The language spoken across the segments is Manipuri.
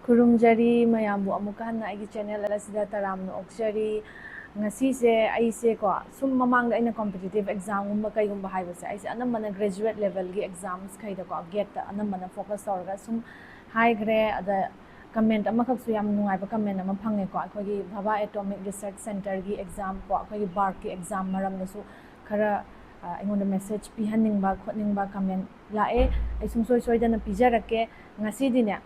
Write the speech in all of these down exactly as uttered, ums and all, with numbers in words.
ꯈꯨꯔꯨꯝꯖꯔꯤ ꯃꯌꯥꯝꯕꯨ ꯑꯃꯨꯛꯀ ꯍꯟꯅ ꯑꯩꯒꯤ ꯆꯦꯅꯦꯜ ꯑꯁꯤꯗ ꯇꯔꯥꯝꯅ ꯑꯣꯛꯆꯔꯤ꯫ ꯉꯁꯤꯁꯦ ꯑꯩꯁꯦꯀꯣ, ꯁꯨꯝ ꯃꯃꯥꯡꯗ ꯑꯩꯅ ꯀꯣꯝꯄꯤꯇꯤꯇꯤꯞ ꯑꯦꯛꯖꯥꯝꯒꯨꯝꯕ ꯀꯩꯒꯨꯝꯕ ꯍꯥꯏꯕꯁꯦ ꯑꯩꯁꯦ ꯑꯅꯝꯕꯅ ꯒ꯭ꯔꯦꯖꯨꯋꯦꯠ ꯂꯦꯚꯦꯜꯒꯤ ꯑꯦꯛꯖꯥꯝꯁꯈꯩꯗꯀꯣ, ꯒꯦꯠꯇ ꯑꯅꯝꯕꯅ ꯐꯣꯀꯁ ꯇꯧꯔꯒ ꯁꯨꯝ ꯍꯥꯏꯈ꯭ꯔꯦ꯫ ꯑꯗ ꯀꯃꯦꯟꯠ ꯑꯃꯈꯛꯁꯨ ꯌꯥꯝ ꯅꯨꯡꯉꯥꯏꯕ ꯀꯃꯦꯟꯠ ꯑꯃ ꯐꯪꯉꯦꯀꯣ, ꯑꯩꯈꯣꯏꯒꯤ ꯚꯥꯚꯥ ꯑꯦꯇꯣꯃꯤꯛ ꯔꯤꯁꯔꯆ ꯁꯦꯟꯇꯔꯒꯤ ꯑꯦꯛꯖꯥꯝ ꯀꯣ, ꯑꯩꯈꯣꯏꯒꯤ ꯕꯥꯔꯛꯀꯤ ꯑꯦꯛꯖꯥꯝ ꯃꯔꯝꯗꯁꯨ ꯈꯔ ꯑ, ꯑꯩꯉꯣꯟꯗ ꯃꯦꯁꯦꯖ ꯄꯤꯍꯟꯅꯤꯡꯕ ꯈꯣꯠꯅꯤꯡꯕ ꯀꯃꯦꯟꯠ ꯂꯥꯛꯑꯦ꯫ ꯑꯩ ꯁꯨꯡꯁꯣꯏ ꯁꯣꯏꯗꯅ ꯄꯤꯖꯔꯛꯀꯦ꯫ ꯉꯁꯤꯗꯤꯅꯦ,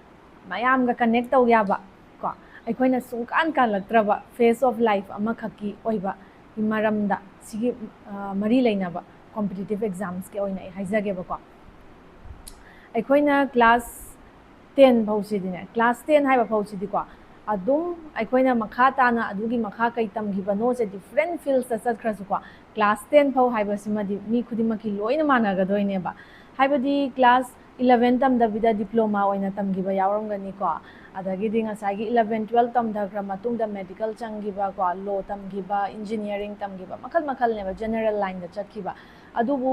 ꯃꯌꯥꯝꯒ ꯀꯅꯦꯛ ꯇꯧ ꯌꯥꯕ ꯀꯣ, ꯑꯩꯈꯣꯏꯅ ꯁꯨꯡꯀꯥꯟ ꯀꯥꯜꯂꯛꯇ꯭ꯔꯕ ꯐꯦꯁ ꯑꯣꯐ ꯂꯥꯏꯐ ꯑꯃꯈꯛꯀꯤ ꯑꯣꯏꯕ ꯃꯔꯝꯗ, ꯁꯤꯒꯤ ꯑ, ꯃꯔꯤ ꯂꯩꯅꯕ ꯀꯣꯝꯄꯤꯇꯤꯇꯤꯞ ꯑꯦꯛꯖꯥꯝꯁꯀꯤ ꯑꯣꯏꯅ ꯑꯩ ꯍꯥꯏꯖꯒꯦꯕꯀꯣ꯫ ꯑꯩꯈꯣꯏꯅ ꯀ꯭ꯂꯥꯁ ꯇꯦꯟ ꯐꯥꯎꯁꯤꯗꯤꯅꯦ, ꯀ꯭ꯂꯥꯁ ꯇꯦꯟ ꯍꯥꯏꯕ ꯐꯥꯎꯁꯤꯗꯤꯀꯣ, ꯑꯗꯨꯝ ꯑꯩꯈꯣꯏꯅ ꯃꯈꯥ ꯇꯥꯅ ꯑꯗꯨꯒꯤ ꯃꯈꯥ ꯀꯩ ꯇꯝꯈꯤꯕꯅꯣꯁꯦ ꯗꯤꯐ꯭ꯔꯦꯟ ꯐꯤꯜꯁꯇ ꯆꯠꯈ꯭ꯔꯁꯨꯀꯣ, ꯀ꯭ꯂꯥꯁ ꯇꯦꯟ ꯐꯥꯎ ꯍꯥꯏꯕꯁꯤꯃꯗꯤ ꯃꯤ ꯈꯨꯗꯤꯡꯃꯛꯀꯤ ꯂꯣꯏꯅ ꯃꯥꯟꯅꯒꯗꯣꯏꯅꯦꯕ꯫ ꯍꯥꯏꯕꯗꯤ ꯀ꯭ꯂꯥꯁ ꯏꯂꯚꯦꯟ ꯇꯝꯗꯕꯤꯗ ꯗꯤꯄ꯭ꯂꯣꯃꯥ ꯑꯣꯏꯅ ꯇꯝꯈꯤꯕ ꯌꯥꯎꯔꯝꯒꯅꯤꯀꯣ, ꯑꯗꯒꯤꯗꯤ ꯉꯁꯥꯏꯒꯤ ꯏꯂꯚꯦꯟ ꯇꯨꯋꯦꯜꯞ ꯇꯝꯊꯈ꯭ꯔ ꯃꯇꯨꯡꯗ ꯃꯦꯗꯤꯀꯦꯜ ꯆꯪꯈꯤꯕ ꯀꯣ, ꯂꯣ ꯇꯝꯈꯤꯕ, ꯏꯟꯖꯤꯅꯤꯌꯥꯔꯤꯡ ꯇꯝꯈꯤꯕ, ꯃꯈꯜ ꯃꯈꯜꯅꯦꯕ, ꯖꯦꯅꯔꯦꯜ ꯂꯥꯏꯟꯗ ꯆꯠꯈꯤꯕ꯫ ꯑꯗꯨꯕꯨ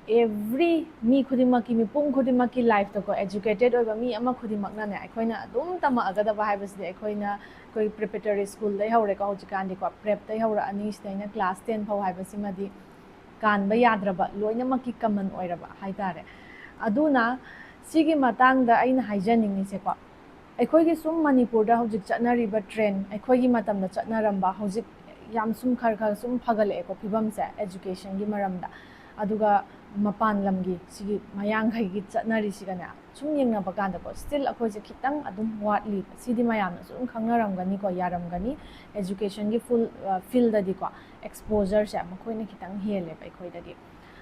ꯑꯦꯚ꯭ꯔꯤ ꯃꯤ ꯈꯨꯗꯤꯡꯃꯛꯀꯤ, ꯃꯤꯄꯨꯝ ꯈꯨꯗꯤꯡꯃꯛꯀꯤ ꯂꯥꯏꯐꯇꯀꯣ, ꯑꯦꯖꯨꯀꯦꯇꯦꯠ ꯑꯣꯏꯕ ꯃꯤ ꯑꯃ ꯈꯨꯗꯤꯡꯃꯛꯅꯅꯦ, ꯑꯩꯈꯣꯏꯅ ꯑꯗꯨꯝ ꯇꯝꯃꯛꯑꯒꯗꯕ ꯍꯥꯏꯕꯁꯤꯗꯤ ꯑꯩꯈꯣꯏꯅ, ꯑꯩꯈꯣꯏ ꯄ꯭ꯔꯤꯄꯦꯇꯔꯤ ꯁ꯭ꯀꯨꯜꯗꯩ ꯍꯧꯔꯦꯀꯣ, ꯍꯧꯖꯤꯛꯀꯥꯟꯗꯤꯀꯣ, ꯄ꯭ꯔꯦꯞꯇꯩ ꯍꯧꯔꯛꯑꯅꯤ, ꯁꯤꯗꯩꯅ ꯀ꯭ꯂꯥꯁ ꯇꯦꯟ ꯐꯥꯎ ꯍꯥꯏꯕꯁꯤꯃꯗꯤ ꯀꯥꯟꯕ ꯌꯥꯗ꯭ꯔꯕ, ꯂꯣꯏꯅꯃꯛꯀꯤ ꯀꯃꯟ ꯑꯣꯏꯔꯕ ꯍꯥꯏꯇꯥꯔꯦ꯫ ꯑꯗꯨꯅ ꯁꯤꯒꯤ ꯃꯇꯥꯡꯗ ꯑꯩꯅ ꯍꯥꯏꯖꯅꯤꯡꯉꯤꯁꯦꯀꯣ, ꯑꯩꯈꯣꯏꯒꯤ ꯁꯨꯝ ꯃꯅꯤꯄꯨꯔꯗ ꯍꯧꯖꯤꯛ ꯆꯠꯅꯔꯤꯕ ꯇ꯭ꯔꯦꯟ, ꯑꯩꯈꯣꯏꯒꯤ ꯃꯇꯝꯗ ꯆꯠꯅꯔꯝꯕ, ꯍꯧꯖꯤꯛ ꯌꯥꯝ ꯁꯨꯝ ꯈꯔ ꯈꯔ ꯁꯨꯝ ꯐꯒꯠꯂꯛꯑꯦꯀꯣ ꯐꯤꯕꯝꯁꯦ ꯑꯦꯖꯨꯀꯦꯁꯟꯒꯤ ꯃꯔꯝꯗ꯫ ꯑꯗꯨꯒ ꯃꯄꯥꯟ ꯂꯝꯒꯤ ꯁꯤꯒꯤ ꯃꯌꯥꯡꯈꯩꯒꯤ ꯆꯠꯅꯔꯤꯁꯤꯒꯅꯦ ꯁꯨꯝ ꯌꯦꯡꯅꯕ ꯀꯥꯟꯗꯀꯣ, ꯁ꯭ꯇꯤꯜ ꯑꯩꯈꯣꯏꯁꯦ ꯈꯤꯇꯪ ꯑꯗꯨꯝ ꯋꯥꯠꯂꯤ꯫ ꯁꯤꯗꯤ ꯃꯌꯥꯝꯅꯁꯨ ꯑꯗꯨꯝ ꯈꯪꯅꯔꯝꯒꯅꯤꯀꯣ, ꯌꯥꯔꯝꯒꯅꯤ꯫ ꯑꯦꯖꯨꯀꯦꯁꯟꯒꯤ ꯐꯨꯜ, ꯑ, ꯐꯤꯜꯗꯗꯤꯀꯣ, ꯑꯦꯛꯁꯄꯣꯖꯔꯁꯦ ꯃꯈꯣꯏꯅ ꯈꯤꯇꯪ ꯍꯦꯜꯂꯦꯕ ꯑꯩꯈꯣꯏꯗꯒꯤ꯫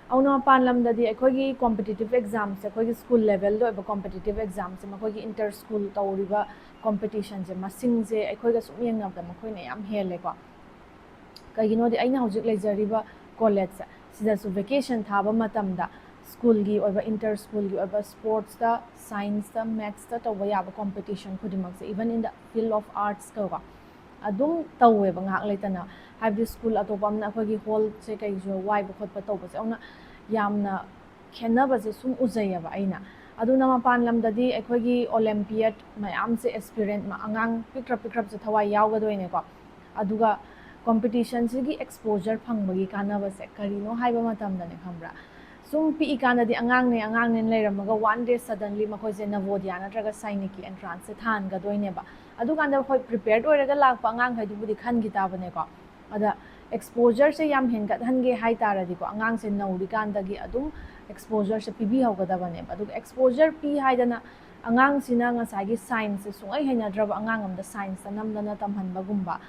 ꯑꯗꯨꯅ ꯃꯄꯥꯟ ꯂꯝꯗꯗꯤ ꯑꯩꯈꯣꯏꯒꯤ ꯀꯣꯝꯄꯤꯇꯤꯇꯤꯞ ꯑꯦꯛꯖꯥꯝꯁꯦ, ꯑꯩꯈꯣꯏꯒꯤ ꯁ꯭ꯀꯨꯜ ꯂꯦꯚꯦꯜꯗ ꯑꯣꯏꯕ ꯀꯣꯝꯄꯤꯇꯤꯇꯤꯞ ꯑꯦꯛꯖꯥꯝꯁꯦ, ꯃꯈꯣꯏꯒꯤ ꯏꯟꯇꯔ ꯁ꯭ꯀꯨꯜ ꯇꯧꯔꯤꯕ ꯀꯣꯝꯄꯤꯇꯤꯁꯟꯁꯦ, ꯃꯁꯤꯡꯁꯦ ꯑꯩꯈꯣꯏꯒ ꯁꯨꯝ ꯌꯦꯡꯅꯕꯗ ꯃꯈꯣꯏꯅ ꯌꯥꯝ ꯍꯦꯜꯂꯦꯀꯣ꯫ ꯀꯩꯒꯤꯅꯣꯗꯤ ꯑꯩꯅ ꯍꯧꯖꯤꯛ ꯂꯩꯖꯔꯤꯕ ꯀꯣꯂꯦꯖꯁꯦ, ꯁꯤꯗꯁꯨ ꯚꯦꯀꯦꯁꯟ ꯊꯥꯕ ꯃꯇꯝꯗ ꯁ꯭ꯀꯨꯜꯒꯤ ꯑꯣꯏꯕ, ꯏꯟꯇꯔ ꯁ꯭ꯀꯨꯜꯒꯤ ꯑꯣꯏꯕ ꯁ꯭ꯄꯣꯔꯠꯁꯇ, ꯁꯥꯏꯟꯁꯇ, ꯃꯦꯠꯁꯇ ꯇꯧꯕ ꯌꯥꯕ ꯀꯣꯝꯄꯤꯇꯤꯁꯟ ꯈꯨꯗꯤꯡꯃꯛꯁꯦ, even in the field of arts ꯀꯣ, ꯑꯗꯨꯝ ꯇꯧꯋꯦꯕ ꯉꯥꯏꯍꯥꯛ ꯂꯩꯇꯅ꯫ ꯍꯥꯏꯕꯗꯤ ꯁ꯭ꯀꯨꯜ ꯑꯇꯣꯞꯄ ꯑꯃꯅ ꯑꯩꯈꯣꯏꯒꯤ ꯍꯣꯜꯁꯦ ꯀꯩꯁꯨ ꯋꯥꯏꯕ ꯈꯣꯠꯄ ꯇꯧꯕꯁꯦ, ꯑꯗꯨꯅ ꯌꯥꯝꯅ ꯈꯦꯠꯅꯕꯁꯦ ꯁꯨꯝ ꯎꯖꯩꯌꯦꯕ ꯑꯩꯅ꯫ ꯑꯗꯨꯅ ꯃꯄꯥꯟ ꯂꯝꯗꯗꯤ ꯑꯩꯈꯣꯏꯒꯤ ꯑꯣꯂꯦꯝꯄꯤꯌꯥꯠ ꯃꯌꯥꯝꯁꯦ ꯑꯦꯁꯄꯤꯔꯦꯟ ꯑꯉꯥꯡ ꯄꯤꯛꯈ꯭ꯔ ꯄꯤꯛꯈ꯭ꯔꯕꯁꯦ ꯊꯋꯥꯏ ꯌꯥꯎꯒꯗꯣꯏꯅꯦꯀꯣ꯫ ꯑꯗꯨꯒ ꯀꯣꯝꯄꯤꯇꯤꯁꯟꯁꯤꯒꯤ ꯑꯦꯛꯁꯄꯣꯖꯔ ꯐꯪꯕꯒꯤ ꯀꯥꯟꯅꯕꯁꯦ ꯀꯔꯤꯅꯣ ꯍꯥꯏꯕ ꯃꯇꯝꯗꯅꯦ, ꯈꯪꯕ꯭ꯔꯥ, ꯁꯨꯝ ꯄꯤꯛꯏꯀꯥꯟꯗꯗꯤ ꯑꯉꯥꯡꯅꯦ ꯑꯉꯥꯡꯅꯦꯅ ꯂꯩꯔꯝꯃꯒ ꯋꯥꯟ ꯗꯦ ꯁꯗꯟꯂꯤ ꯃꯈꯣꯏꯁꯦ ꯅꯕꯣꯗꯤꯌꯥ ꯅꯠꯇ꯭ꯔꯒ ꯁꯥꯏꯅꯤꯛꯀꯤ ꯑꯦꯟꯇ꯭ꯔꯥꯟꯁꯁꯦ ꯊꯥꯍꯟꯒꯗꯣꯏꯅꯦꯕ꯫ ꯑꯗꯨꯀꯥꯟꯗ ꯍꯣꯏ, ꯄ꯭ꯔꯤꯄꯦꯌꯔꯗ ꯑꯣꯏꯔꯒ ꯂꯥꯛꯄ ꯑꯉꯥꯡꯈꯩꯗꯨꯕꯨꯗꯤ ꯈꯟꯈꯤ ꯇꯥꯕꯅꯦꯀꯣ꯫ ꯑꯗ ꯑꯦꯛꯁꯄꯣꯖꯔꯁꯦ ꯌꯥꯝ ꯍꯦꯟꯒꯠꯍꯟꯒꯦ ꯍꯥꯏ ꯇꯥꯔꯗꯤꯀꯣ, ꯑꯉꯥꯡꯁꯦ ꯅꯧꯔꯤꯀꯥꯟꯗꯒꯤ ꯑꯗꯨꯝ ꯑꯦꯛꯁꯄꯣꯖꯔꯁꯦ ꯄꯤꯕꯤꯍꯧꯒꯗꯕꯅꯦꯕ꯫ ꯑꯗꯨꯒ ꯑꯦꯛꯁꯄꯣꯖꯔ ꯄꯤ ꯍꯥꯏꯗꯅ ꯑꯉꯥꯡꯁꯤꯅ ꯉꯁꯥꯏꯒꯤ ꯁꯥꯏꯟꯁꯁꯦ ꯁꯨꯡꯍꯩ ꯍꯩꯅꯗ꯭ꯔꯕ ꯑꯉꯥꯡ ꯑꯃꯗ ꯁꯥꯏꯟꯁꯇ ꯅꯝꯗꯅ ꯇꯝꯍꯟꯕꯒꯨꯝꯕ,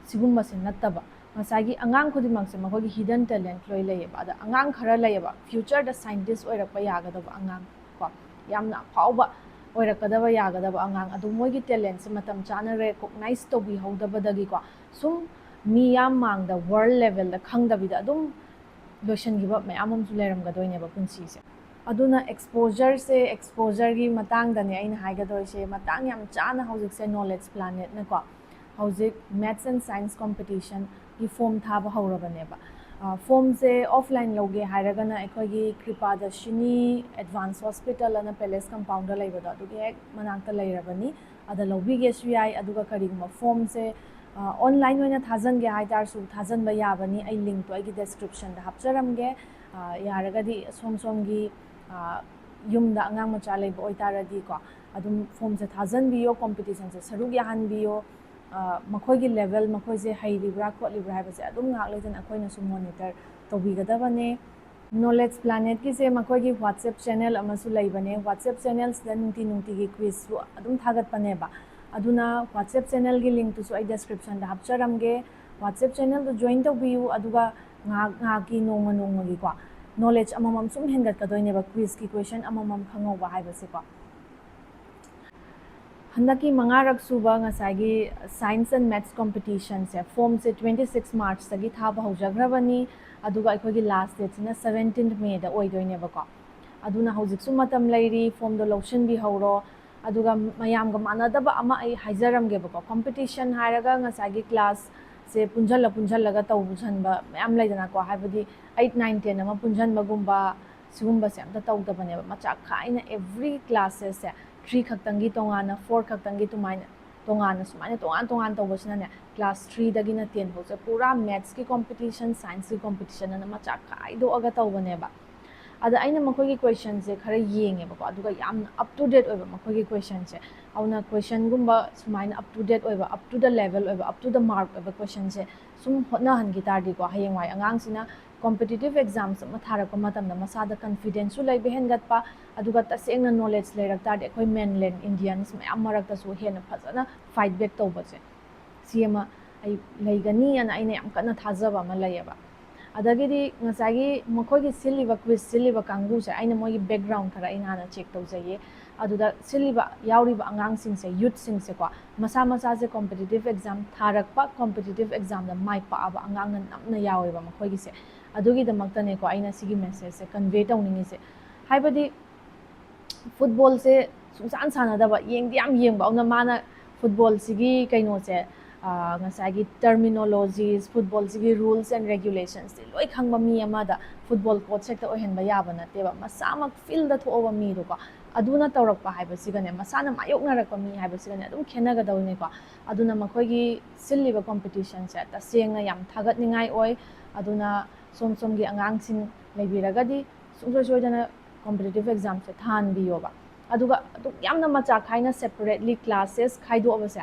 ꯁꯤꯒꯨꯝꯕꯁꯦ ꯅꯠꯇꯕ, ꯉꯁꯥꯏꯒꯤ ꯑꯉꯥꯡ ꯈꯨꯗꯤꯡꯃꯛꯁꯦ ꯃꯈꯣꯏꯒꯤ ꯍꯤꯗꯟ ꯇꯦꯂꯦꯟꯠ ꯂꯣꯏ ꯂꯩꯌꯦꯕ꯫ ꯑꯗ ꯑꯉꯥꯡ ꯈꯔ ꯂꯩꯌꯦꯕ, ꯐ꯭ꯌꯨꯆꯔꯗ ꯁꯥꯏꯟꯇꯤꯁ ꯑꯣꯏꯔꯛꯄ ꯌꯥꯒꯗꯕ ꯑꯉꯥꯡ ꯀꯣ, ꯌꯥꯝꯅ ꯑꯐꯥꯎꯕ ꯑꯣꯏꯔꯛꯀꯗꯕ ꯌꯥꯒꯗꯕ ꯑꯉꯥꯡ, ꯑꯗꯨ ꯃꯣꯏꯒꯤ ꯇꯦꯂꯦꯟꯠꯁꯦ ꯃꯇꯝ ꯆꯥꯅ ꯔꯦꯀꯣꯛꯅꯥꯏꯖ ꯇꯧꯕꯤꯍꯧꯗꯕꯗꯒꯤꯀꯣ, ꯁꯨꯝ ꯃꯤ ꯌꯥꯝ ꯃꯥꯡꯗ, ꯋꯥꯔꯜ ꯂꯦꯚꯦꯜꯗ ꯈꯪꯗꯕꯤꯗ ꯑꯗꯨꯝ ꯂꯣꯏꯁꯤꯟꯈꯤꯕ ꯃꯌꯥꯝ ꯑꯃꯁꯨ ꯂꯩꯔꯝꯒꯗꯣꯏꯅꯦꯕ ꯄꯨꯟꯁꯤꯁꯦ꯫ ꯑꯗꯨꯅ ꯑꯦꯛꯁꯄꯣꯖꯔꯁꯦ, ꯑꯦꯛꯁꯄꯣꯖꯔꯒꯤ ꯃꯇꯥꯡꯗꯅꯦ ꯑꯩꯅ ꯍꯥꯏꯒꯗꯣꯏꯁꯦ꯫ ꯃꯇꯥꯡ ꯌꯥꯝ ꯆꯥꯅ ꯍꯧꯖꯤꯛꯁꯦ ꯅꯣꯂꯦꯖ ꯄ꯭ꯂꯥꯅꯦꯠꯅꯀꯣ, ꯍꯧꯖꯤꯛ ꯃꯦꯠꯁ ꯑꯦꯟ ꯁꯥꯏꯟꯁ ꯀꯣꯝꯄꯤꯇꯤꯁꯟꯒꯤ ꯐꯣꯝ ꯊꯥꯕ ꯍꯧꯔꯕꯅꯦꯕ꯫ ꯑ, ꯐꯣꯝꯁꯦ ꯑꯣꯐꯂꯥꯏꯟ ꯂꯧꯒꯦ ꯍꯥꯏꯔꯒꯅ ꯑꯩꯈꯣꯏꯒꯤ ꯀ꯭ꯔꯤꯄꯥꯗꯔꯁꯤꯅꯤ ꯑꯦꯗꯚꯥꯟꯁ ꯍꯣꯁꯄꯤꯇꯥꯜ ꯑꯅ ꯄꯦꯂꯦꯁ ꯀꯝꯄꯥꯎꯟꯗ ꯂꯩꯕꯗꯣ, ꯑꯗꯨꯒꯤ ꯍꯦꯛ ꯃꯅꯥꯛꯇ ꯂꯩꯔꯕꯅꯤ꯫ ꯑꯗ ꯂꯧꯕꯤꯒꯦꯁꯨ ꯌꯥꯏ꯫ ꯑꯗꯨꯒ ꯀꯔꯤꯒꯨꯝꯕ ꯐꯣꯝꯁꯦ, ꯑ, ꯑꯣꯟꯂꯥꯏꯟ ꯑꯣꯏꯅ ꯊꯥꯖꯟꯒꯦ ꯍꯥꯏ ꯇꯥꯔꯁꯨ ꯊꯥꯖꯟꯕ ꯌꯥꯕꯅꯤ꯫ ꯑꯩ ꯂꯤꯡꯛꯇꯣ ꯑꯩꯒꯤ ꯗꯦꯁꯀ꯭ꯔꯤꯞꯁꯟꯗ ꯍꯥꯞꯆꯔꯝꯒꯦ꯫ ꯑ, ꯌꯥꯔꯒꯗꯤ ꯁꯣꯝ ꯁꯣꯝꯒꯤ, ꯑ, ꯌꯨꯝꯗ ꯑꯉꯥꯡ ꯃꯆꯥ ꯂꯩꯕ ꯑꯣꯏꯇꯥꯔꯗꯤꯀꯣ, ꯑꯗꯨꯝ ꯐꯣꯝꯁꯦ ꯊꯥꯖꯟꯕꯤꯌꯣ, ꯀꯣꯝꯄꯤꯇꯤꯁꯟꯁꯦ ꯁꯔꯨꯛ ꯌꯥꯍꯟꯕꯤꯌꯣ꯫ ꯑ, ꯃꯈꯣꯏꯒꯤ ꯂꯦꯚꯦꯜ, ꯃꯈꯣꯏꯁꯦ ꯍꯩꯔꯤꯕ꯭ꯔꯥ ꯈꯣꯠꯂꯤꯕ꯭ꯔꯥ ꯍꯥꯏꯕꯁꯦ ꯑꯗꯨꯝ ꯉꯥꯏꯍꯥꯛ ꯂꯩꯇꯅ ꯑꯩꯈꯣꯏꯅꯁꯨ ꯃꯣꯅꯤꯇꯔ ꯇꯧꯕꯤꯒꯗꯕꯅꯦ꯫ ꯅꯣꯂꯦꯖ ꯄ꯭ꯂꯥꯅꯦꯠꯀꯤꯁꯦ ꯃꯈꯣꯏꯒꯤ WhatsApp ꯆꯦꯅꯦꯜ ꯑꯃꯁꯨ ꯂꯩꯕꯅꯦ꯫ WhatsApp ꯆꯦꯅꯦꯜꯁꯤꯗ ꯅꯨꯡꯇꯤ ꯅꯨꯡꯇꯤꯒꯤ ꯀ꯭ꯋꯤꯖꯁꯨ ꯑꯗꯨꯝ ꯊꯥꯒꯠꯄꯅꯦꯕ꯫ ꯑꯗꯨꯅ WhatsApp ꯆꯦꯅꯦꯜꯒꯤ ꯂꯤꯡꯛꯇꯨꯁꯨ ꯑꯩ ꯗꯦꯁꯀ꯭ꯔꯤꯞꯁꯟꯗ ꯍꯥꯞꯆꯔꯝꯒꯦ꯫ WhatsApp ꯆꯦꯅꯦꯜꯗꯨ ꯖꯣꯏꯟ ꯇꯧꯕꯤꯌꯨ, ꯑꯗꯨꯒ ꯉꯥꯏꯍꯥꯛ ꯉꯥꯏꯍꯥꯛꯀꯤ, ꯅꯣꯡꯃ ꯅꯣꯡꯃꯒꯤꯀꯣ ꯅꯣꯂꯦꯖ ꯑꯃꯃꯝ ꯁꯨꯝ ꯍꯦꯟꯒꯠꯀꯗꯣꯏꯅꯦꯕ, ꯀ꯭ꯋꯤꯖꯀꯤ ꯀꯣꯏꯁꯟ ꯑꯃꯃꯝ ꯈꯪꯍꯧꯕ ꯍꯥꯏꯕꯁꯦꯀꯣ꯫ ꯍꯟꯗꯛꯀꯤ ꯃꯉꯥꯔꯛ ꯁꯨꯕ ꯉꯁꯥꯏꯒꯤ ꯁꯥꯏꯟꯁ ꯑꯦꯟ ꯃꯦꯠꯁ ꯀꯣꯝꯄꯤꯇꯤꯁꯟꯁꯦ, ꯐꯣꯝꯁꯦ ꯇ꯭ꯋꯦꯟꯇꯤ ꯁꯤꯛꯁ ꯃꯥꯔꯆꯇꯒꯤ ꯊꯥꯕ ꯍꯧꯖꯈ꯭ꯔꯕꯅꯤ꯫ ꯑꯗꯨꯒ ꯑꯩꯈꯣꯏꯒꯤ ꯂꯥꯁ ꯗꯦꯠꯁꯤꯅ ꯁꯕꯦꯟꯇꯤꯟ ꯃꯦꯗ ꯑꯣꯏꯗꯣꯏꯅꯦꯕꯀꯣ꯫ ꯑꯗꯨꯅ ꯍꯧꯖꯤꯛꯁꯨ ꯃꯇꯝ ꯂꯩꯔꯤ, ꯐꯣꯝꯗꯣ ꯂꯧꯁꯤꯟꯕꯤꯍꯧꯔꯣ꯫ ꯑꯗꯨꯒ ꯃꯌꯥꯝꯒ ꯃꯥꯟꯅꯗꯕ ꯑꯃ ꯑꯩ ꯍꯥꯏꯖꯔꯝꯒꯦꯕꯀꯣ, ꯀꯣꯝꯄꯤꯇꯤꯁꯟ ꯍꯥꯏꯔꯒ ꯉꯁꯥꯏꯒꯤ ꯀ꯭ꯂꯥꯁꯁꯦ ꯄꯨꯟꯁꯤꯜꯂ ꯄꯨꯟꯁꯤꯜꯂꯒ ꯇꯧꯁꯟꯕ ꯃꯌꯥꯝ ꯂꯩꯗꯅꯀꯣ, ꯍꯥꯏꯕꯗꯤ ꯑꯩꯠ, ꯅꯥꯏꯟ, ꯇꯦꯟ ꯑꯃ ꯄꯨꯟꯁꯤꯟꯕꯒꯨꯝꯕ, ꯁꯤꯒꯨꯝꯕꯁꯦ ꯑꯝꯇ ꯇꯧꯗꯕꯅꯦꯕ꯫ ꯃꯆꯥ ꯈꯥꯏꯅ every classꯁꯦ three ꯈꯛꯇꯪꯒꯤ ꯇꯣꯉꯥꯟꯅ, four ꯈꯛꯇꯪꯒꯤ ꯑꯗꯨꯃꯥꯏꯅ ꯇꯣꯉꯥꯟꯅ, ꯁꯨꯃꯥꯏꯅ ꯇꯣꯉꯥꯟ ꯇꯣꯉꯥꯟ ꯇꯧꯕꯁꯤꯅꯅꯦ, class threeꯗꯒꯤꯅ ten ꯐꯥꯎꯁꯦ ꯄꯨꯔꯥ mathsꯀꯤ competition, scienceꯀꯤ competition ꯑꯅ ꯃꯆꯥ ꯈꯥꯏꯗꯣꯛꯑꯒ ꯇꯧꯕꯅꯦꯕ꯫ ꯑꯗ ꯑꯩꯅ ꯃꯈꯣꯏꯒꯤ questionꯁꯦ ꯈꯔ ꯌꯦꯡꯉꯦꯕꯀꯣ, ꯑꯗꯨꯒ ꯌꯥꯝꯅ up to date ꯑꯣꯏꯕ ꯃꯈꯣꯏꯒꯤ questionꯁꯦ꯫ ꯑꯗꯨꯅ questionꯒꯨꯝꯕ ꯁꯨꯃꯥꯏꯅ up to date ꯑꯣꯏꯕ, up to the level ꯑꯣꯏꯕ, up to the mark ꯑꯣꯏꯕ questionꯁꯦ ꯁꯨꯝ ꯍꯣꯠꯅꯍꯟꯈꯤ ꯇꯥꯔꯗꯤꯀꯣ, ꯍꯌꯦꯡꯋꯥꯏ ꯑꯉꯥꯡꯁꯤꯅ competitive exams ꯑꯃ ꯊꯥꯔꯛꯄ ꯃꯇꯝꯗ ꯃꯁꯥꯗ confidenceꯁꯨ ꯂꯩꯕ ꯍꯦꯟꯒꯠꯄ, ꯑꯗꯨꯒ ꯇꯁꯦꯡꯅ knowledge ꯂꯩꯔꯛ ꯇꯥꯔꯗꯤ ꯑꯩꯈꯣꯏ mainland Indians ꯃꯌꯥꯝ ꯃꯔꯛꯇꯁꯨ ꯍꯦꯟꯅ ꯐꯖꯅ fight back ꯇꯧꯕꯁꯦ, ꯁꯤ ꯑꯃ ꯑꯩ ꯂꯩꯒꯅꯤꯅ ꯑꯩꯅ ꯌꯥꯝ ꯀꯟꯅ ꯊꯥꯖꯕ ꯑꯃ ꯂꯩꯌꯦꯕ꯫ ꯑꯗꯒꯤꯗꯤ ꯉꯁꯥꯏꯒꯤ ꯃꯈꯣꯏꯒꯤ ꯁꯤꯜꯂꯤꯕ, quiz ꯁꯤꯜꯂꯤꯕ ꯀꯥꯡꯕꯨꯁꯦ, ꯑꯩꯅ ꯃꯣꯏꯒꯤ background ꯈꯔ ꯑꯩꯅ ꯍꯥꯟꯅ check ꯇꯧꯖꯩꯌꯦ꯫ ꯑꯗꯨꯗ ꯁꯤꯜꯂꯤꯕ, ꯌꯥꯎꯔꯤꯕ ꯑꯉꯥꯡꯁꯤꯡꯁꯦ, youthꯁꯤꯡꯁꯦꯀꯣ, ꯃꯁꯥ ꯃꯁꯥꯁꯦ competitive exam ꯊꯥꯔꯛꯄ, competitive examꯗ ꯃꯥꯏ ꯄꯥꯛꯑꯕ ꯑꯉꯥꯡꯅ ꯅꯝꯅ ꯌꯥꯎꯋꯦꯕ ꯃꯈꯣꯏꯒꯤꯁꯦ꯫ ꯑꯗꯨꯒꯤꯗꯃꯛꯇꯅꯦꯀꯣ ꯑꯩꯅ ꯁꯤꯒꯤ messageꯁꯦ convey ꯇꯧꯅꯤꯡꯉꯤꯁꯦ꯫ ꯍꯥꯏꯕꯗꯤ footballꯁꯦ ꯁꯨꯡꯁꯥꯟ ꯁꯥꯟꯅꯗꯕ, ꯌꯦꯡꯗꯤ ꯌꯥꯝ ꯌꯦꯡꯕ, ꯑꯗꯨꯅ ꯃꯥꯅ footballꯁꯤꯒꯤ ꯀꯩꯅꯣꯁꯦ, ꯑ, ꯉꯁꯥꯏꯒꯤ terminologies, footballꯁꯤꯒꯤ rules and regulationsꯁꯦ ꯂꯣꯏ ꯈꯪꯕ ꯃꯤ ꯑꯃꯗ football coach ꯍꯦꯛꯇ ꯑꯣꯏꯍꯟꯕ ꯌꯥꯕ ꯅꯠꯇꯦꯕ꯫ ꯃꯁꯥꯃꯛ fieldꯇ ꯊꯣꯛꯑꯕ ꯃꯤꯗꯣꯀꯣ, ꯑꯗꯨꯅ ꯇꯧꯔꯛꯄ ꯍꯥꯏꯕꯁꯤꯒꯅꯦ, ꯃꯁꯥꯅ ꯃꯥꯌꯣꯛꯅꯔꯛꯄ ꯃꯤ ꯍꯥꯏꯕꯁꯤꯒꯅꯦ ꯑꯗꯨꯝ ꯈꯦꯠꯅꯒꯗꯧꯅꯤꯀꯣ꯫ ꯑꯗꯨꯅ ꯃꯈꯣꯏꯒꯤ ꯁꯤꯜꯂꯤꯕ competitionꯁꯦ ꯇꯁꯦꯡꯅ ꯌꯥꯝ ꯊꯥꯒꯠꯅꯤꯡꯉꯥꯏ ꯑꯣꯏ꯫ ꯑꯗꯨꯅ ꯁꯣꯝ ꯁꯣꯝꯒꯤ ꯑꯉꯥꯡꯁꯤꯡ ꯂꯩꯕꯤꯔꯒꯗꯤ ꯁꯨꯡꯁꯣꯏ ꯁꯣꯏꯗꯅ competitive examꯁꯦ ꯊꯥꯍꯟꯕꯤꯌꯣꯕ꯫ ꯑꯗꯨꯒ ꯑꯗꯨꯛ ꯌꯥꯝꯅ ꯃꯆꯥ ꯈꯥꯏꯅ separately classes ꯈꯥꯏꯗꯣꯛꯑꯕꯁꯦ,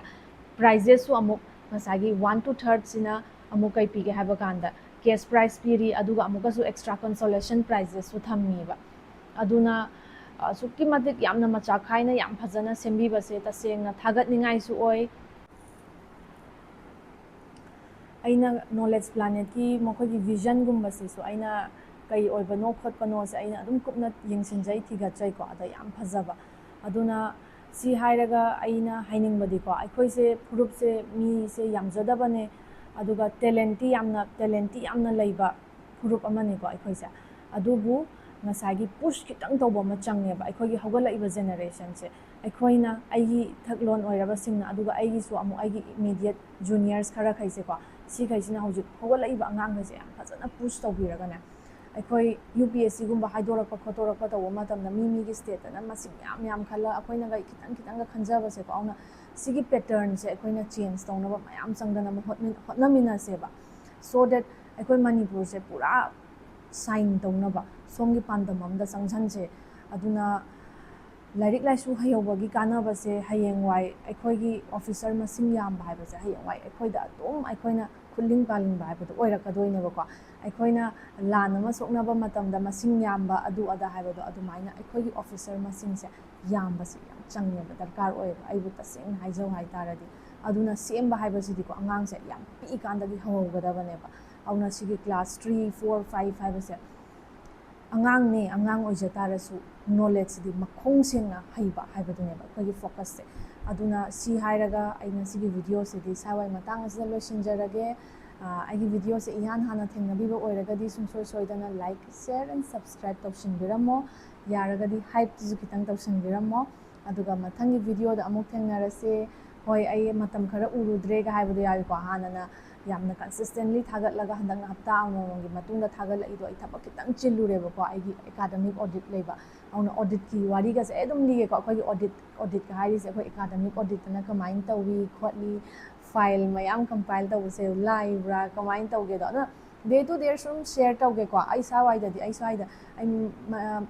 prizesꯁꯨ ꯑꯃꯨꯛ ꯉꯁꯥꯏꯒꯤ one to thirdꯁꯤꯅ ꯑꯃꯨꯛ ꯀꯩ ꯄꯤꯒꯦ ꯍꯥꯏꯕ ꯀꯥꯟꯗ cash prize ꯄꯤꯔꯤ, ꯑꯗꯨꯒ ꯑꯃꯨꯛꯀꯁꯨ extra consolation prizesꯁꯨ ꯊꯝꯃꯤꯕ꯫ ꯑꯗꯨꯅ ꯑꯁꯨꯛꯀꯤ ꯃꯇꯤꯛ ꯌꯥꯝꯅ ꯃꯆꯥ ꯈꯥꯏꯅ ꯌꯥꯝ ꯐꯖꯅ ꯁꯦꯝꯕꯤꯕꯁꯦ ꯇꯁꯦꯡꯅ ꯊꯥꯒꯠꯅꯤꯡꯉꯥꯏꯁꯨ ꯑꯣꯏ꯫ ꯑꯩꯅ Knowledge Planetꯀꯤ ꯃꯈꯣꯏꯒꯤ visionꯒꯨꯝꯕꯁꯤꯁꯨ ꯑꯩꯅ ꯀꯩ ꯑꯣꯏꯕꯅꯣ ꯈꯣꯠꯄꯅꯣꯁꯦ ꯑꯩꯅ ꯑꯗꯨꯝ ꯀꯨꯞꯅ ꯌꯦꯡꯁꯤꯟꯖꯩ, ꯊꯤꯒꯠꯆꯩꯀꯣ꯫ ꯑꯗ ꯌꯥꯝ ꯐꯖꯕ꯫ ꯑꯗꯨꯅ ꯁꯤ ꯍꯥꯏꯔꯒ ꯑꯩꯅ ꯍꯥꯏꯅꯤꯡꯕꯗꯤꯀꯣ, ꯑꯩꯈꯣꯏꯁꯦ ꯐꯨꯔꯨꯞꯁꯦ ꯃꯤꯁꯦ ꯌꯥꯝꯖꯗꯕꯅꯦ, ꯑꯗꯨꯒ talentꯇꯤ ꯌꯥꯝꯅ, talentꯇꯤ ꯌꯥꯝꯅ ꯂꯩꯕ ꯐꯨꯔꯨꯞ ꯑꯃꯅꯤꯀꯣ ꯑꯩꯈꯣꯏꯁꯦ꯫ ꯑꯗꯨꯕꯨ ꯉꯁꯥꯏꯒꯤ push ꯈꯤꯇꯪ ꯇꯧꯕ ꯑꯃ ꯆꯪꯉꯦꯕ ꯑꯩꯈꯣꯏꯒꯤ ꯍꯧꯒꯠꯂꯛꯏꯕ generationꯁꯦ꯫ ꯑꯩꯈꯣꯏꯅ, ꯑꯩꯒꯤ ꯏꯊꯛꯂꯣꯟ ꯑꯣꯏꯔꯕꯁꯤꯡꯅ, ꯑꯗꯨꯒ ꯑꯩꯒꯤꯁꯨ ꯑꯃꯨꯛ ꯑꯩꯒꯤ immediate juniors ꯈꯔꯈꯩꯁꯦꯀꯣ, ꯁꯤꯈꯩꯁꯤꯅ ꯍꯧꯖꯤꯛ ꯍꯧꯒꯠꯂꯛꯏꯕ ꯑꯉꯥꯡꯈꯩꯁꯦ ꯌꯥꯝ ꯐꯖꯅ push ꯇꯧꯕꯤꯔꯒꯅꯦ, ꯑꯩꯈꯣꯏ ꯌꯨ ꯄꯤ ꯑꯦꯁ ꯁꯤꯒꯨꯝꯕ ꯍꯥꯏꯗꯣꯔꯛꯄ ꯈꯣꯠꯇꯣꯔꯛꯄ ꯇꯧꯕ ꯃꯇꯝꯗ ꯃꯤ ꯃꯤꯒꯤ ꯁ꯭ꯇꯦꯠꯇꯅ ꯃꯁꯤꯡ ꯌꯥꯝ ꯌꯥꯝ ꯈꯜꯂ ꯑꯩꯈꯣꯏꯅꯒ ꯈꯤꯇꯪ ꯈꯤꯇꯪꯒ ꯈꯟꯖꯕꯁꯦꯀꯣ꯫ ꯑꯗꯨꯅ ꯁꯤꯒꯤ ꯄꯦꯇꯔꯟꯁꯦ ꯑꯩꯈꯣꯏꯅ ꯆꯦꯟꯖ ꯇꯧꯅꯕ ꯃꯌꯥꯝ ꯆꯪꯗꯅꯕ ꯍꯣꯠꯃꯤꯟ- ꯍꯣꯠꯅꯃꯤꯟꯅꯁꯦꯕ꯫ So that ꯑꯩꯈꯣꯏ ꯃꯅꯤꯄꯨꯔꯁꯦ ꯄꯨꯔꯥ ꯁꯥꯏꯟ ꯇꯧꯅꯕ ꯁꯣꯝꯒꯤ ꯄꯥꯟꯗꯝ ꯑꯃꯗ ꯆꯪꯁꯟꯁꯦ꯫ ꯑꯗꯨꯅ ꯂꯥꯏꯔꯤꯛ ꯂꯥꯏꯁꯨ ꯍꯩꯍꯧꯕꯒꯤ ꯀꯥꯟꯅꯕꯁꯦ ꯍꯌꯦꯡꯋꯥꯏ ꯑꯩꯈꯣꯏꯒꯤ ꯑꯣꯐꯤꯁꯔ ꯃꯁꯤꯡ ꯌꯥꯝꯕ ꯍꯥꯏꯕꯁꯦ ꯍꯌꯦꯡꯋꯥꯏ ꯑꯩꯈꯣꯏꯗ ꯑꯗꯨꯝ ꯑꯩꯈꯣꯏꯅ ꯈꯨꯂꯤꯡ ꯄꯥꯜꯂꯤꯡꯕ ꯍꯥꯏꯕꯗꯣ ꯑꯣꯏꯔꯛꯀꯗꯣꯏꯅꯦꯕꯀꯣ꯫ ꯑꯩꯈꯣꯏꯅ ꯂꯥꯟ ꯑꯃ ꯁꯣꯛꯅꯕ ꯃꯇꯝꯗ ꯃꯁꯤꯡ ꯌꯥꯝꯕ ꯑꯗꯨ ꯑꯗꯥ ꯍꯥꯏꯕꯗꯣ ꯑꯗꯨꯃꯥꯏꯅ ꯑꯩꯈꯣꯏꯒꯤ ꯑꯣꯐꯤꯁꯔ ꯃꯁꯤꯡꯁꯦ ꯌꯥꯝꯕꯁꯦ ꯌꯥꯝ ꯆꯪꯉꯦꯕ, ꯗꯔꯀꯥꯔ ꯑꯣꯏꯌꯦꯕ, ꯑꯩꯕꯨ ꯇꯁꯦꯡꯅ ꯍꯥꯏꯖꯧ ꯍꯥꯏꯇꯥꯔꯗꯤ꯫ ꯑꯗꯨꯅ ꯁꯦꯝꯕ ꯍꯥꯏꯕꯁꯤꯗꯤꯀꯣ ꯑꯉꯥꯡꯁꯦ ꯌꯥꯝ ꯄꯤꯛꯏꯀꯥꯟꯗꯒꯤ ꯍꯧꯍꯧꯒꯗꯕꯅꯦꯕ꯫ ꯑꯗꯨꯅ ꯁꯤꯒꯤ class three, four, five ꯍꯥꯏꯕꯁꯦ ꯑꯉꯥꯡꯅꯦ, ꯑꯉꯥꯡ ꯑꯣꯏꯖ ꯇꯥꯔꯁꯨ ꯅꯣꯂꯦꯖꯁꯤꯗꯤ ꯃꯈꯣꯡ ꯁꯦꯡꯅ ꯍꯩꯕ ꯍꯥꯏꯕꯗꯨꯅꯦꯕ ꯑꯩꯈꯣꯏꯒꯤ ꯐꯣꯀꯁꯁꯦ꯫ ꯑꯗꯨꯅ ꯁꯤ ꯍꯥꯏꯔꯒ ꯑꯩꯅ ꯁꯤꯒꯤ ꯚꯤꯗꯤꯑꯣꯁꯤꯗꯤ ꯁ꯭ꯋꯥꯏ ꯃꯇꯥꯡ ꯑꯁꯤꯗ ꯂꯣꯏꯁꯤꯟꯖꯔꯒꯦ꯫ ꯑꯥ, ꯑꯩꯒꯤ ꯚꯤꯗꯤꯑꯣꯁꯦ ꯏꯍꯥꯟ ꯍꯥꯟꯅ ꯊꯦꯡꯅꯕꯤꯕ ꯑꯣꯏꯔꯒꯗꯤ ꯁꯨꯡꯁꯣꯏ ꯁꯣꯏꯗꯅ like, share and subscribe ꯇꯧꯁꯤꯟꯕꯤꯔꯝꯃꯣ꯫ ꯌꯥꯔꯒꯗꯤ ꯍꯥꯏꯞꯇꯨꯁꯨ ꯈꯤꯇꯪ ꯇꯧꯁꯤꯟꯕꯤꯔꯝꯃꯣ꯫ ꯑꯗꯨꯒ ꯃꯊꯪꯒꯤ ꯚꯤꯗꯤꯑꯣꯗ ꯑꯃꯨꯛ ꯊꯦꯡꯅꯔꯁꯦ꯫ ꯍꯣꯏ, ꯑꯩ ꯃꯇꯝ ꯈꯔ ꯎꯔꯨꯗ꯭ꯔꯦꯒ ꯍꯥꯏꯕꯗꯣ ꯌꯥꯎꯏꯀꯣ꯫ ꯍꯥꯟꯅꯅ ꯌꯥꯝꯅ ꯀꯟꯁꯤꯁꯇꯦꯟꯂꯤ ꯊꯥꯒꯠꯂꯒ ꯍꯟꯗꯛꯅ ꯍꯞꯇꯥ ꯑꯃꯃꯝꯒꯤ ꯃꯇꯨꯡꯗ ꯊꯥꯒꯠꯂꯛꯏꯗꯣ ꯑꯩ ꯊꯕꯛ ꯈꯤꯇꯪ ꯆꯤꯜꯂꯨꯔꯦꯕꯀꯣ, ꯑꯩꯒꯤ ꯑꯦꯀꯥꯗꯃꯤꯛ ꯑꯣꯗꯤꯠ ꯂꯩꯕ꯫ ꯑꯗꯨꯅ ꯑꯣꯗꯤꯠꯀꯤ ꯋꯥꯔꯤꯒꯁꯦ ꯑꯩ ꯑꯗꯨꯝ ꯂꯤꯒꯦꯀꯣ꯫ ꯑꯩꯈꯣꯏꯒꯤ ꯑꯣꯗꯤꯠ, ꯑꯣꯗꯤꯠꯀ ꯍꯥꯏꯔꯤꯁꯦ ꯑꯩꯈꯣꯏ ꯑꯦꯀꯥꯗꯃꯤꯛ ꯑꯣꯗꯤꯠꯇꯅ ꯀꯃꯥꯏꯅ ꯇꯧꯏ ꯈꯣꯠꯂꯤ, ꯐꯥꯏꯜ ꯃꯌꯥꯝ ꯀꯝꯄꯥꯏꯜ ꯇꯧꯕꯁꯦ ꯂꯥꯏꯕ꯭ꯔꯥ, ꯀꯃꯥꯏꯅ ꯇꯧꯒꯦꯗꯣ꯫ ꯑꯗꯨꯅ day to day ꯁꯨꯝ ꯁꯤꯌꯔ ꯇꯧꯒꯦꯀꯣ꯫ ꯑꯩ ꯁ꯭ꯋꯥꯏꯗꯗꯤ, ꯑꯩ ꯁ꯭ꯋꯥꯏꯗ ꯑꯩ ꯃ-,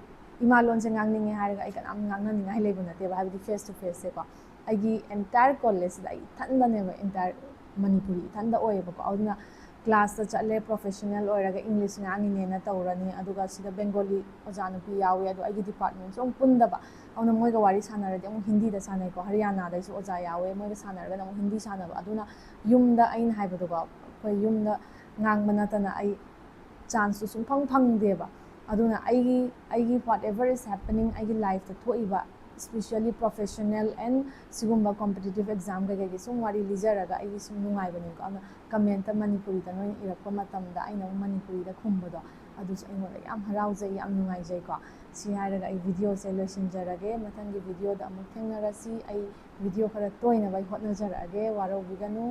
ꯏꯃꯥ ꯂꯣꯟꯁꯦ ꯉꯥꯡꯅꯤꯡꯉꯦ ꯍꯥꯏꯔꯒ ꯑꯩ ꯀꯅꯥꯝ ꯉꯥꯡꯅꯅꯤꯡꯉꯥꯏ ꯂꯩꯕ ꯅꯠꯇꯦꯕ, ꯍꯥꯏꯕꯗꯤ ꯐꯦꯁ ꯇꯨ ꯐꯦꯁꯁꯦꯀꯣ꯫ ꯑꯩꯒꯤ entire ꯀꯣꯂꯦꯖꯁꯤꯗ ꯑꯩ ꯏꯊꯟꯗꯅꯦꯕ, entire ꯃꯅꯤꯄꯨꯔꯤ ꯏꯊꯟꯗ ꯑꯣꯏꯌꯦꯕꯀꯣ꯫ ꯑꯗꯨꯅ ꯀ꯭ꯂꯥꯁꯇ ꯆꯠꯂꯦ, ꯄ꯭ꯔꯣꯐꯦꯁꯅꯦꯜ ꯑꯣꯏꯔꯒ ꯏꯪꯂꯤꯁ ꯉꯥꯡꯉꯤꯅꯦꯅ ꯇꯧꯔꯅꯤ, ꯑꯗꯨꯒ ꯁꯤꯗ ꯕꯦꯡꯒꯣꯂꯤ ꯑꯣꯖꯥ ꯅꯨꯄꯤ ꯌꯥꯎꯋꯦ, ꯑꯗꯣ ꯑꯩꯒꯤ ꯗꯤꯄꯥꯔꯠꯃꯦꯟꯁꯨ ꯑꯃꯨꯛ ꯄꯨꯟꯗꯕ꯫ ꯑꯗꯨꯅ ꯃꯣꯏꯒ ꯋꯥꯔꯤ ꯁꯥꯟꯅꯔꯗꯤ ꯑꯃꯨꯛ ꯍꯤꯟꯗꯤꯗ ꯁꯥꯟꯅꯩꯀꯣ, ꯍꯔꯤꯌꯥꯅꯥꯗꯩꯁꯨ ꯑꯣꯖꯥ ꯌꯥꯎꯋꯦ, ꯃꯣꯏꯒ ꯁꯥꯟꯅꯔꯒꯅ ꯑꯃꯨꯛ ꯍꯤꯟꯗꯤ ꯁꯥꯟꯅꯕ꯫ ꯑꯗꯨꯅ ꯌꯨꯝꯗ, ꯑꯩꯅ ꯍꯥꯏꯕꯗꯣꯀꯣ, ꯑꯩꯈꯣꯏ ꯌꯨꯝꯗ ꯉꯥꯡꯕ ꯅꯠꯇꯅ ꯑꯩ ꯆꯥꯟꯁꯇꯨ ꯁꯨꯡꯐꯪ ꯐꯪꯗꯦꯕ꯫ ꯑꯗꯨꯅ ꯑꯩꯒꯤ, ꯑꯩꯒꯤ whatever is happening, ꯑꯩꯒꯤ ꯂꯥꯏꯐꯇ ꯊꯣꯛꯏꯕ, especially professional and ꯁꯤꯒꯨꯝꯕ competitive exam ꯀꯩꯀꯩꯒꯤ ꯁꯨꯝ ꯋꯥꯔꯤ ꯂꯤꯖꯔꯒ ꯑꯩꯒꯤ ꯁꯨꯝ ꯅꯨꯡꯉꯥꯏꯕꯅꯦꯀꯣ꯫ ꯑꯗꯨꯅ ꯀꯃꯦꯟꯇ ꯃꯅꯤꯄꯨꯔꯤꯗ ꯅꯣꯏꯅ ꯏꯔꯛꯄ ꯃꯇꯝꯗ ꯑꯩꯅ ꯑꯃꯨꯛ ꯃꯅꯤꯄꯨꯔꯤꯗ ꯈꯨꯝꯕꯗꯣ, ꯑꯗꯨꯁꯨ ꯑꯩꯉꯣꯟꯗ ꯌꯥꯝ ꯍꯔꯥꯎꯖꯩ, ꯌꯥꯝ ꯅꯨꯡꯉꯥꯏꯖꯩꯀꯣ꯫ ꯁꯤ ꯍꯥꯏꯔꯒ ꯑꯩ ꯚꯤꯗꯤꯑꯣꯁꯦ ꯂꯣꯏꯁꯤꯟꯖꯔꯒꯦ꯫ ꯃꯊꯪꯒꯤ ꯚꯤꯗꯤꯑꯣꯗ ꯑꯃꯨꯛ ꯊꯦꯡꯅꯔꯁꯤ꯫ ꯑꯩ ꯚꯤꯗꯤꯑꯣ ꯈꯔ ꯇꯣꯏꯅꯕ ꯑꯩ ꯍꯣꯠꯅꯖꯔꯛꯑꯒꯦ, ꯋꯥꯔꯧꯕꯤꯒꯅꯨ꯫